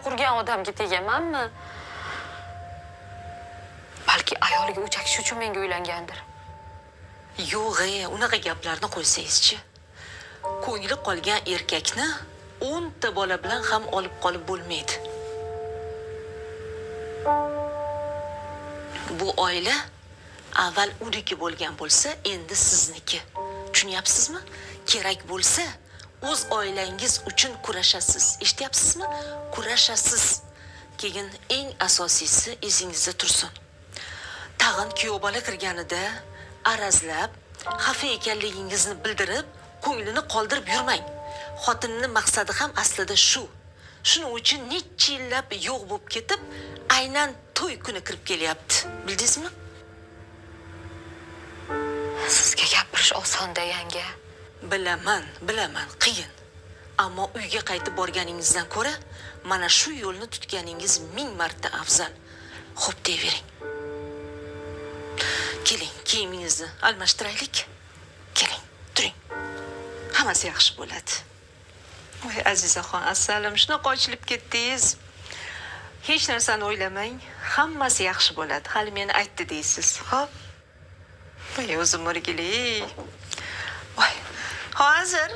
Qurgan odamga tegamanmi? Balki ayoliga o'ch ochish uchun menga uylangandir. Yo'q e, unaqa gaplarni qo'ysangizchi. Ko'ngli qolgan erkakni 10 ta bola bilan ham olib qolib bo'lmaydi. Bu oila avval uniki bo'lgan bo'lsa, endi sizniki. Tushunyapsizmi? Kerak bo'lsa, o'z oilangiz uchun kurashasiz. Eshityapsizmi? Kurashasiz. Keyin eng asosiysi esingizda tursin. Tag'in kuyov bola kirganida arazlab, xafa ekanligingizni bildirib, ko'nglini qoldirib yurmang. Xotinning maqsadi ham aslida shu. Shuning uchun necha yillab yo'q bo'lib ketib, aynan to'y kuni kirib kelyapti. Bildingizmi? Sizga gapirish osonda, yanga. Bilaman, bilaman, qiyin. Ammo uyga qaytib borganingizdan ko'ra, mana shu yo'lni tutganingiz ming marta afzal. Xo'p deyvering. Keling, kiyimingizni almashtiraylik. Keling, turing. Hammasi yaxshi bo'ladi. Voy Azizaxon asalim, shunaqa ochilib ketdingiz. Hech narsani o'ylamang, hammasi yaxshi bo'ladi. Hali meni aytdi deysiz, xo'p? Voy o'zim o'rgilay. Voy, hozir.